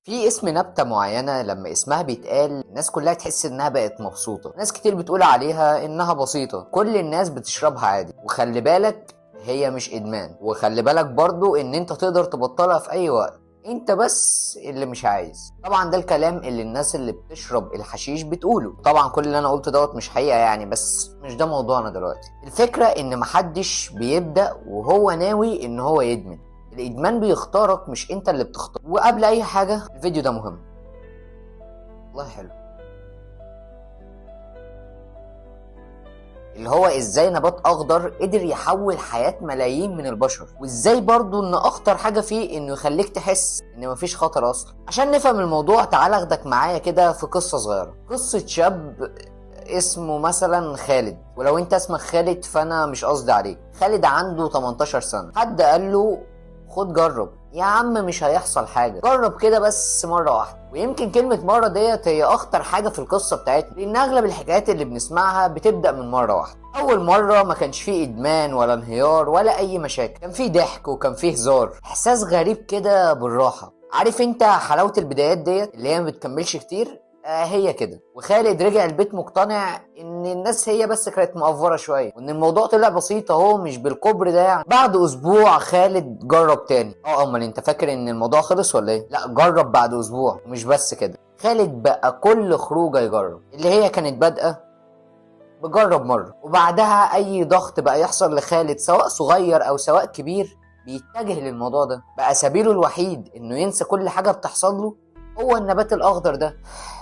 في اسم نبتة معينة لما اسمها بيتقال الناس كلها تحس انها بقت مبسوطة. ناس كتير بتقول عليها انها بسيطة، كل الناس بتشربها عادي، وخلي بالك هي مش ادمان، وخلي بالك برضو ان انت تقدر تبطلها في اي وقت، انت بس اللي مش عايز. طبعا ده الكلام اللي الناس اللي بتشرب الحشيش بتقوله. طبعا كل اللي انا قلته دوت مش حقيقة يعني، بس مش ده موضوعنا دلوقتي. الفكرة ان محدش بيبدأ وهو ناوي ان هو يدمن. الادمان بيختارك مش انت اللي بتختار. وقبل اي حاجة الفيديو ده مهم والله، حلو، اللي هو ازاي نبات اخضر قدر يحول حياة ملايين من البشر، وازاي برضو ان اخطر حاجة فيه انه يخليك تحس ان مفيش خطر اصلا. عشان نفهم الموضوع تعال اخدك معايا كده في قصة صغيرة، قصة شاب اسمه مثلا خالد، ولو انت اسمك خالد فانا مش قصدي عليك. خالد عنده 18 سنة، حد قال له خد جرب يا عم، مش هيحصل حاجة، جرب كده بس مرة واحدة. ويمكن كلمة مرة ديت هي أخطر حاجة في القصة بتاعتنا، لأن أغلب الحكايات اللي بنسمعها بتبدأ من مرة واحدة. أول مرة ما كانش فيه إدمان ولا انهيار ولا أي مشاكل، كان فيه ضحك وكان فيه هزار، إحساس غريب كده بالراحة. عارف أنت حلاوة البدايات ديت اللي هي ما بتكملش كتير؟ هي كده. وخالد رجع البيت مقتنع ان الناس هي بس كانت مقفره شوية، وان الموضوع طلع بسيط اهو، مش بالكبر ده يعني. بعد اسبوع خالد جرب تاني. امال انت فاكر ان الموضوع خلص ولا ايه؟ لا، جرب بعد اسبوع. ومش بس كده، خالد بقى كل خروجه يجرب، اللي هي كانت بادئه بجرب مرة، وبعدها اي ضغط بقى يحصل لخالد سواء صغير او سواء كبير بيتجه للموضوع ده. بقى سبيله الوحيد انه ينسى كل حاجة بتحصل له هو النبات الاخضر ده،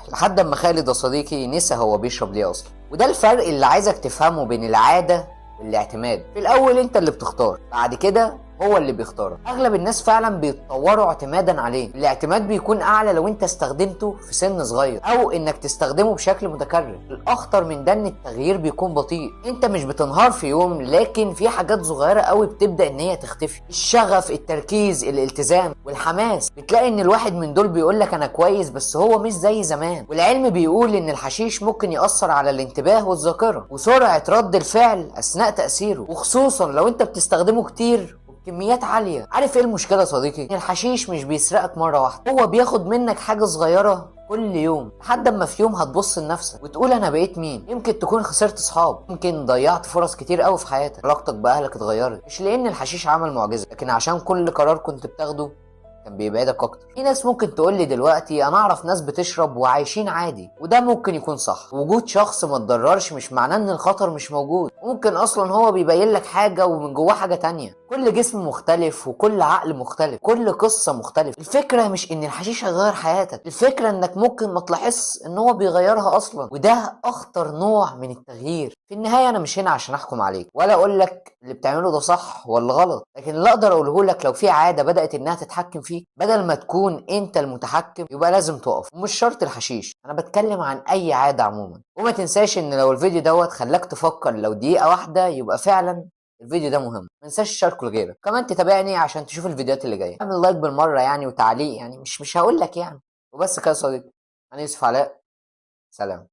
لحد اما خالد يا صديقي نسى هو بيشرب ليه اصلا. وده الفرق اللي عايزك تفهمه بين العادة والاعتماد. في الاول انت اللي بتختار، بعد كده هو اللي بيختارك. اغلب الناس فعلا بيتطوروا اعتمادا عليه. الاعتماد بيكون اعلى لو انت استخدمته في سن صغير، او انك تستخدمه بشكل متكرر. الاخطر من ده ان التغيير بيكون بطيء، انت مش بتنهار في يوم، لكن في حاجات صغيرة قوي بتبدا ان هي تختفي. الشغف، التركيز، الالتزام، والحماس. بتلاقي ان الواحد من دول بيقول لك انا كويس، بس هو مش زي زمان. والعلم بيقول ان الحشيش ممكن ياثر على الانتباه والذاكرة وسرعة رد الفعل اثناء تاثيره، وخصوصا لو انت بتستخدمه كتير كميات عالية. عارف ايه المشكلة يا صديقي؟ ان الحشيش مش بيسرقك مرة واحدة، هو بياخد منك حاجة صغيرة كل يوم، لحد اما في يوم هتبص لنفسك وتقول انا بقيت مين. يمكن تكون خسرت اصحاب، يمكن ضيعت فرص كتير قوي في حياتك، علاقتك باهلك اتغيرت، مش لان الحشيش عمل معجزة، لكن عشان كل قرار كنت بتاخده كان بيبعدك اكتر. في ناس ممكن تقول لي دلوقتي انا اعرف ناس بتشرب وعايشين عادي، وده ممكن يكون صح. وجود شخص ما تضررش مش معناه ان الخطر مش موجود، ممكن اصلا هو بيبين لك حاجة ومن جواه حاجة تانية. كل جسم مختلف وكل عقل مختلف، كل قصة مختلفة. الفكرة مش ان الحشيش هيغير حياتك، الفكرة انك ممكن ما تلاحظش ان هو بيغيرها اصلا، وده اخطر نوع من التغيير. في النهاية انا مش هنا عشان احكم عليك ولا اقول لك اللي بتعمله ده صح ولا غلط، لكن اللي اقدر اقوله لك لو في عادة بدات انها تتحكم فيك بدل ما تكون انت المتحكم يبقى لازم تقف. ومش شرط الحشيش، انا بتكلم عن اي عادة عموما. وما تنساش ان لو الفيديو دوت خلاك تفكر لو دقيقة واحدة يبقى فعلا الفيديو ده مهم. ما تنساش تشاركه لغيرك، كمان تتابعني عشان تشوف الفيديوهات اللي جاية. اعمل لايك بالمرة يعني وتعليق يعني، مش هقول لك يعني. وبس كده يا صديقي، انا يوسف علاء، سلام.